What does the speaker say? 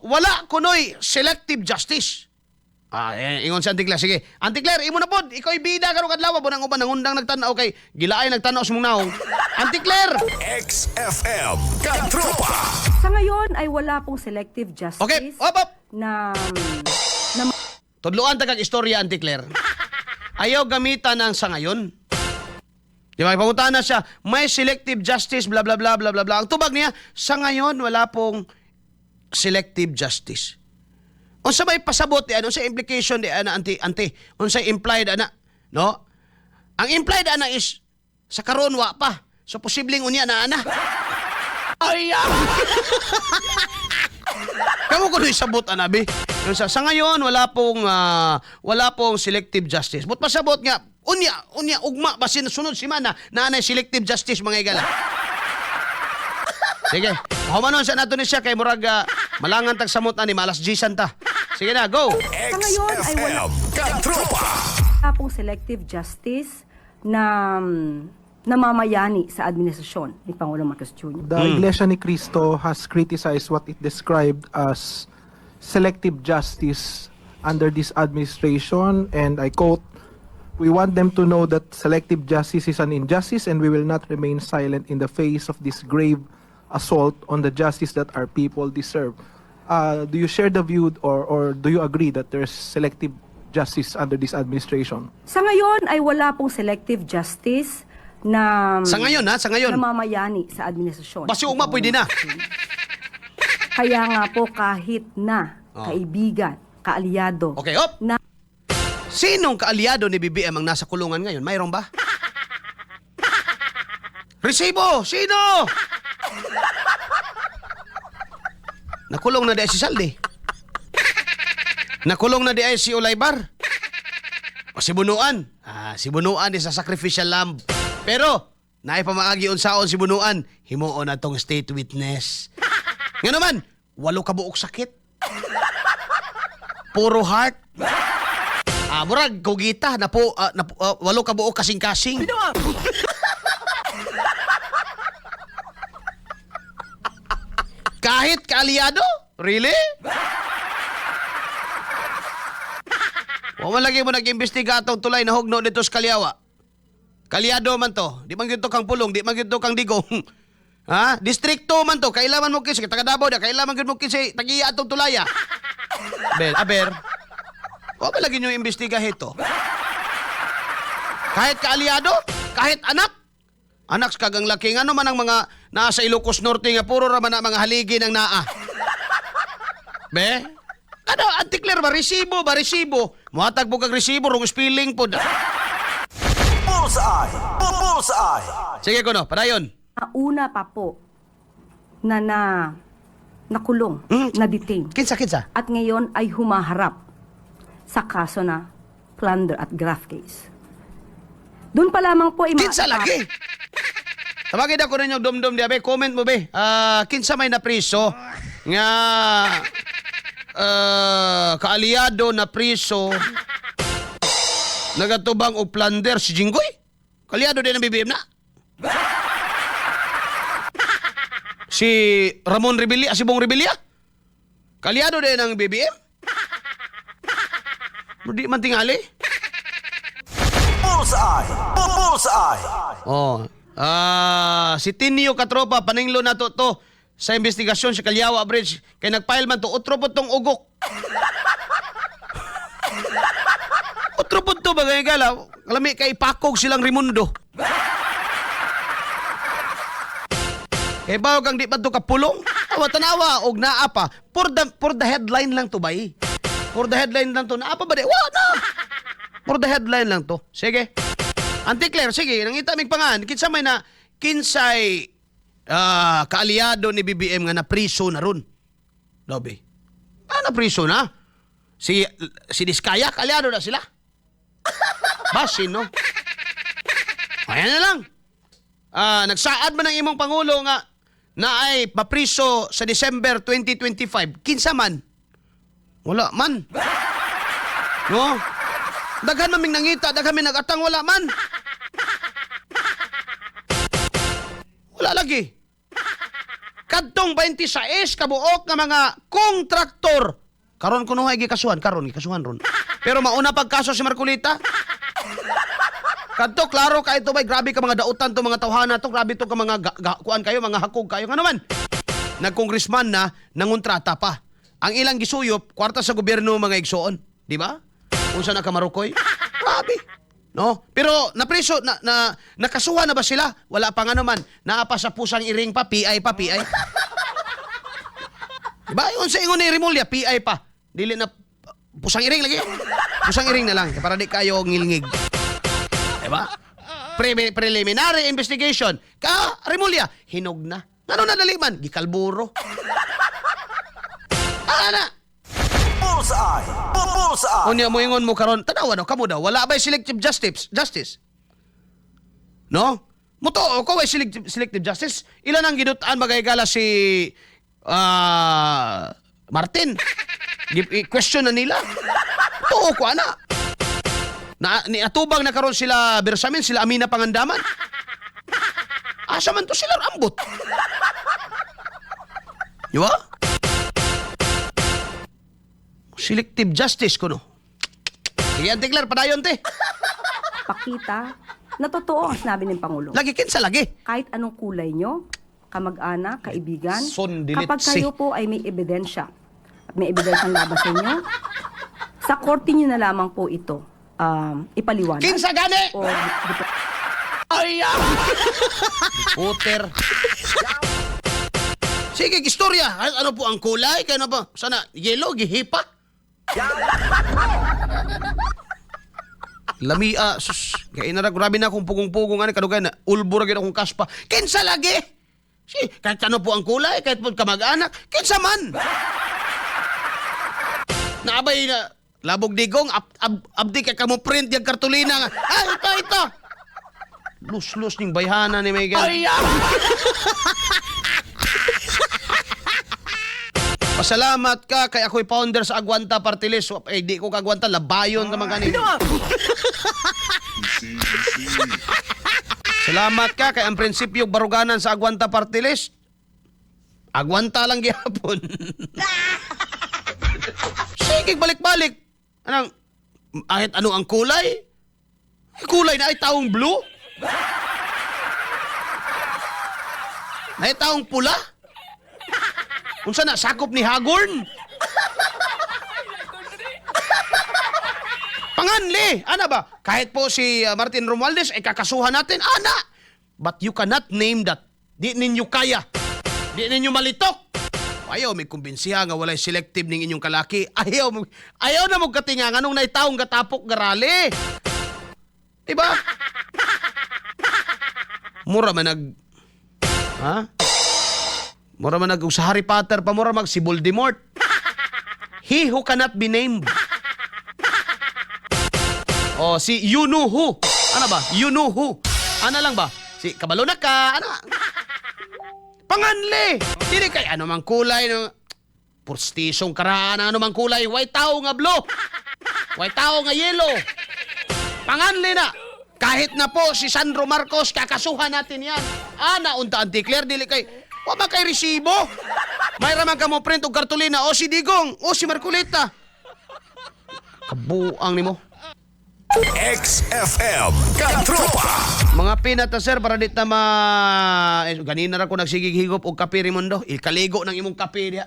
Wala kunoy selective justice. Ah, eh, ingon si Auntie Claire. Sige. Auntie Claire, imo na pod. Ikaw bida karong adlaw bunang uban nangundang nagtan-aw kay gilaay nagtan-aw sa mong naong. Auntie Claire. XFM Katropa. Sa ngayon ay wala pong selective justice Okay, op, op. na na Tudluan ta kag istorya, Auntie Claire. Ayaw gamitan ang sa ngayon. Di ba? Pangutana na siya, may selective justice, bla bla bla bla bla bla. Ang tubag niya, sa ngayon wala pong selective justice. Unsa may pasabot di ano, unsa implication di ana, anti anti, unsa implied ana, no? Ang implied ana is sa karon wa pa. So posibleng unya na ana. Ay! Ah! Kamu ko sabot ana bi. Yung sa ngayon wala pong selective justice. But pasabot nga unya unya ugma basin sunod semana na anay selective justice, mga igala. Sige. Humanon sa nato ni siya kay murag malangan tag samot ani malas Gsan ta. Sige na, go. Sa ngayon ay wala XFM Katropa. pong selective justice na namamayani sa administrasyon ni Pangulong Marcos Jr. The Iglesia ni Cristo has criticized what it described as selective justice under this administration, and I quote, "We want them to know that selective justice is an injustice and we will not remain silent in the face of this grave assault on the justice that our people deserve." Do you share the view or do you agree that there's selective justice under this administration? Sa ngayon ay wala pong selective justice na Sa ngayon ha, sa ngayon. namamayani sa administrasyon Basi ni ugma Pangulong pwede na. Marcos Jr. Kaya nga po kahit na kaibigan, kaalyado Okay, op. na Sinong kaalyado ni BBM ang nasa kulungan ngayon? Mayroon ba? Resibo! Sino? Nakulong na di ay si Saldi. Nakulong na di ay si Olaybar. O si Bunuan. Ah, si Bunuan is a sacrificial lamb. Pero, naay pamaagi unsaon si Bunuan. Himuon na tong state witness. Nga naman, walo ka buok sakit. Puro heart. Ah, murag kugita na po, walo ka buok kasing-kasing. Kahit kaalyado? Really? Wa man lagi mo nag-imbestiga atong tulay na hugno dito sa Kalyawa. Kalyado man to. Di man gyud to kang Pulong, di man gyud to kang Digong. Ha? Distrikto man to. Kailangan mo kinsa taga Davao da, kailangan gyud mo kinsa tagiya atong tulaya. Bel, aber. Wa man lagi nyo imbestiga ito. Kahit kaalyado, kahit anak. Anak sa kagang laki, ano man ang mga naa sa Ilocos Norte nga puro ra man na mga haligi ng naa. Be? Ano, Auntie Claire, ba resibo, ba resibo? Muhatag po kag resibo, wrong spelling po. Bullseye. Bullseye. Sige kono, padayon. Una pa po na na nakulong, na detain. Kinsa, kinsa? At ngayon ay humaharap sa kaso na plunder at graft case. Doon pa lamang po ay Kinsa lagi? Tawagin ako ninyo dumdum di abe, comment mo be. Ah, kinsa may napriso nga kaalyado na priso nagatubang og plunder si Jinggoy? Kaalyado din ang BBM na. Si Ramon Rebilla, si Bong Rebilla? Kaalyado din ang BBM? Di man tingali. Bullseye. Bullseye. Oh. Ah, si Tinio katropa paninglo na to to sa investigasyon sa Kalyawa Bridge kay nagfile man to otro po tong ugok. Otro po to bagay gala, kalami kay pakog silang Rimundo. Kay bawo kang di pa to kapulong. Awa tanawa og naa pa for the headline lang to bay. For the headline lang to. Naa pa ba di? Wa na. For the headline lang to. Sige. Auntie Claire, sige, nangita mig pangan, kinsa may na kinsay kaalyado ni BBM nga napriso na ron? Lobe. Ah, napriso na. Si si Diskaya, kaalyado na sila. Basin, no? Ayan na lang. Ah, nagsaad man ang imong pangulo nga na ay papriso sa December 2025. Kinsa man? Wala man. No? Daghan man ming nangita, daghan man nagatang, wala man. Wala lagi. Kadtong 26 kabuok nga mga kontraktor. Karon kuno ay gikasuhan, karon gikasuhan ron. Pero mauna pagkaso si Marcolita. Kadto klaro kay ito bay, grabe ka mga dautan to mga tawhana to, grabe to ka mga kuan kayo, mga hakog kayo ngano man. Nagkongresman na nangontrata pa. Ang ilang gisuyop kwarta sa gobyerno mga igsoon, di ba? Unsa na ka marukoy? Grabe. No? Pero napreso na, na nakasuhan na ba sila? Wala pa nga naman. Naa pa sa pusang iring pa, PI pa, PI. Di ba? Unsa ingon ni Remulla, PI pa. Dili na pusang iring lagi. Pusang iring na lang para di kayo ngilngig. Diba? Preliminary investigation. Ka, Remulla, hinog na. Ano na dali man? Gikalburo. Ana! Bullseye. Bullseye. Unya mo ingon mo karon, tanawa no kamo daw, wala ba'y selective justice? Justice. No? Muto ko way selective justice. Ilan ang gidutan magaygala si Martin? Question na nila. Tuo ko ana. Na ni atubang na karon sila Bersamin, sila Amina Pangandaman. Asa man to sila ambot. Di ba? Selective justice kuno. Sige, Auntie Claire, padayon te. Pakita na totoo ang sinabi ng Pangulo. Lagi kinsa lagi. Kahit anong kulay nyo, kamag-anak, kaibigan, Son, delete kapag kayo po ay may ebidensya, at may ebidensyang laban sa inyo, sa korte nyo na lamang po ito ipaliwanag. Kinsa gani? O Ay, ah! Puter. Sige, istorya. Ay, ano po ang kulay? Kaya ano ba? Sana, yellow, gihipa. Lamia, sus. Kaya na grabe na akong pugong-pugong ano, kadugay na, ulbo ra gyud akong kaspa. Kinsa lagi? Si, kahit ano po ang kulay, kahit po kamag-anak, kinsa man. Naabay na, labog digong, abdi kay kamo print yung kartulina nga. Ah, ito, ito. Lus-lus ning bayhana ni Megan. Ay, Pasalamat ka kay ako'y founder sa Agwanta Party List. Eh, di ko kagwanta, labayon naman kanin. Salamat ka kay ang prinsipyo baruganan sa Agwanta Party List. Agwanta lang gihapon. Sige, balik-balik. Anong, kahit ano ang kulay? Ay, kulay na ay taong blue? Na ay taong pula? Unsa na, sakop ni Hagorn? Panganli! Ana ba? Kahit po si Martin Romualdez, ay kakasuhan natin. Ana! But you cannot name that. Di ninyo kaya. Di ninyo malitok. Ayaw may kumbinsiha nga walay selective ning inyong kalaki. Ayaw mo, ayaw na mo katinga nganong naitaong gatapok garali. Diba? Mura man nag. Ha? Mura man nag sa Harry Potter pa mura mag si Voldemort. He who cannot be named. Oh, si you know who. Ano ba? You know who. Ano lang ba? Si kabalo na ka. Ano? Panganli. Dili kay ano mang kulay no. Pustisong karaan ano mang kulay. Way tao nga blue. Way tao nga yellow. Panganli na. Kahit na po si Sandro Marcos, kakasuhan natin yan. Ana, unta Auntie Claire, dili kay, wa ba kay resibo? May raman ka mo print og kartulina, o si Digong, o si Marcoleta. Kabuang nimo. XFM. Katropa. Mga pinata sir, para di ta ma... Eh, ganina ra ko nagsigig higop og kape Rimondo. Ikaligo ng imong kape diha.